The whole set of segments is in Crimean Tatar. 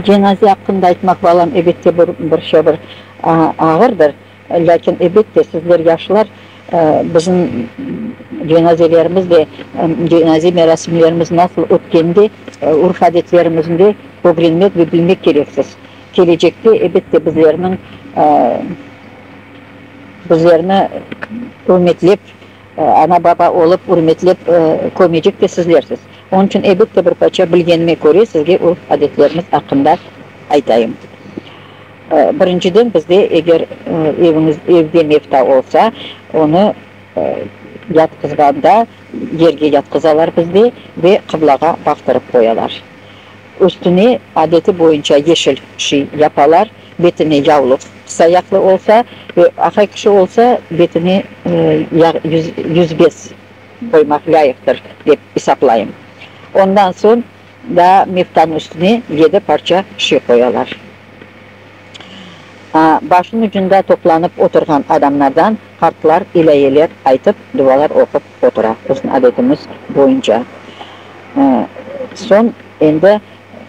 Cenaze aqqında aytmaq, balam, ebette bir bir şey bir ağırdır. Lâkin, ebette, sizler yaşlar, bizim cenazelerimiz de, cenaze merasimlerimiz nasıl ötkenini de, urf-adetlerimizni de ögrenmek ve bilmek kereksiz. Kelecekte, ebette, bizlerniñ, bizlerni ürmetlep, ana-baba olıp ürmetlep kömecek de sizlersiz. Onıñ içün, elbette, bir parça bilgenime köre sizge urf-adetlerimiz aqqında aytayım. Birinciden, bizde eger eviñiz, evde mevta olsa, onı yatqızğanda yerge yatqızalar bizde ve qıblağa baqtırıp qoyalar. Üstüne adeti boyunca yeşil şiy yapalar, betine yavluq, qısa yaqlı olsa ve aqay kişi olsa, betine yüzbez qoymaq lâyıqtır, dep esaplayım. Ondan soñ daa meftanıñ üstüne yedi parça şiy qoyalar. Başınıñ ucunda toplanıp oturğan adamlardan qartlar ilâyeler aytıp, dualar oqup otura, bizim adetimiz boyunca. Soñ endi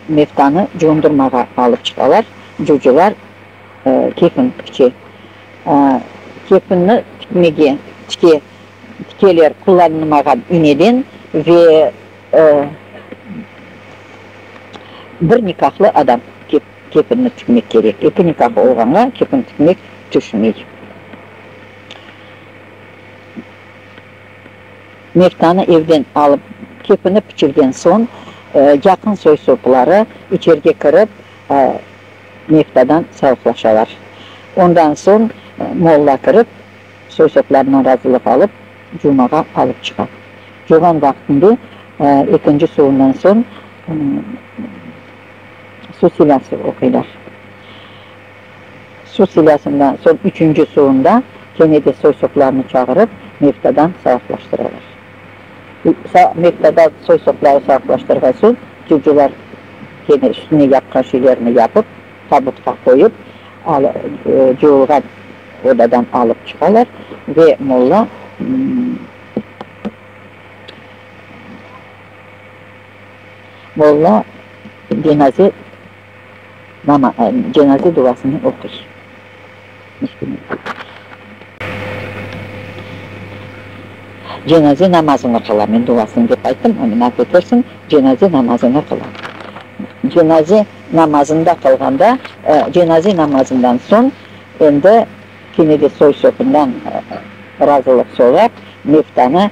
meftanı cuvundırmağa alıp çıqalar, cuvucılar kefin piçe. Kefinni tikmege, tike, tikeler qullanılmağan ineden ve bir nikahlı adam kefinni tikmek kerek. Eki nikah olğanğa kefin tikmek tüşmey. Meftanı evden alıp, kefini piçirgen soñ, yaqın soy-sopları içerge kirip, meftadan sağlıqlaşalar. Ondan soñ molla kirip, soy-soplarından razılıq alıp, cumağa alıp çıqa. Cuğan vaqtında ekinci suvundan soñ suv silâsı oquylar. Suv silâsından soñ üçünci suvunda kene de soy-soplarnı çağırıp, meftadan sağlıqlaştıralar. Meftadan soy-sopları sağlıqlaştırğan soñ, cucular kene üstüne yapqan şeylerini yapıp, tabutqa qoyıp, cuvulğan odadan alıp çıqalar ve molla molla cenaze cenaze duasını oquy. Cenaze namazını qıla, men duasını dep ayttım, onı af etersiñ, cenaze namazını qıla. Cenaze namazını da qılğanda, cenaze namazından soñ endi kene de soy-sopundan razılıq sorap, meftanı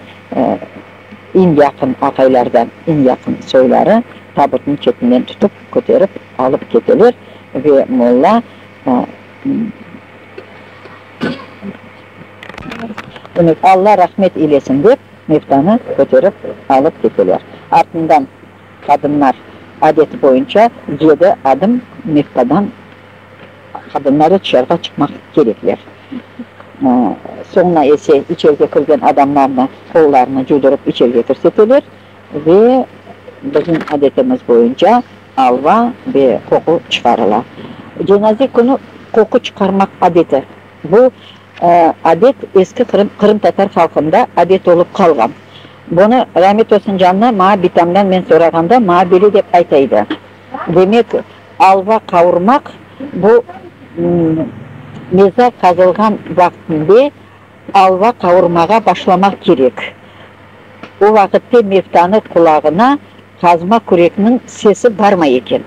eñ yaqın aqaylardan eñ yaqın soyları tabutnıñ çetinden tutıp, köterip alıp keteler ve molla Demek, Alla rahmet eylesin dep, meftanı köterip alıp keteler. Artından qadınlar adeti boyunca yedi adım meftadan qadınları tışarığa çıqmaq kerekler. Soñra ise içerge kirgen adamlarnı qollarını cudurıp içerge kirseteler ve bizim adetimiz boyunca alva ve qoqu çıqarıla. Cenaze künü qoqu çıqarmaq adeti. Bu adet eski Qırım, qırımtatar halqında adet olıp qalğan. Bunı Rami Tosuncannı maña bitamdan men sorağanda maña böyle dep ayta edi, Demek, alva qavurmaq bu mezar qazılğan vaqtinde alva qavurmağa başlamaq kerek. O vaqıtte meftanı qulağına qazma kürekniñ sesi barmay eken.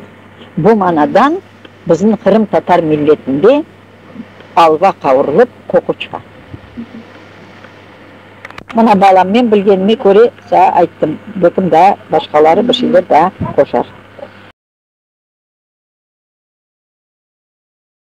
Bu manadan bizim qırımtatar milletinde alva qavurılıp qoqu çıqa. Mına, balam, men bilgenime köre saña ayttım, belkim daa başqaları bir şeyler daa qoşar.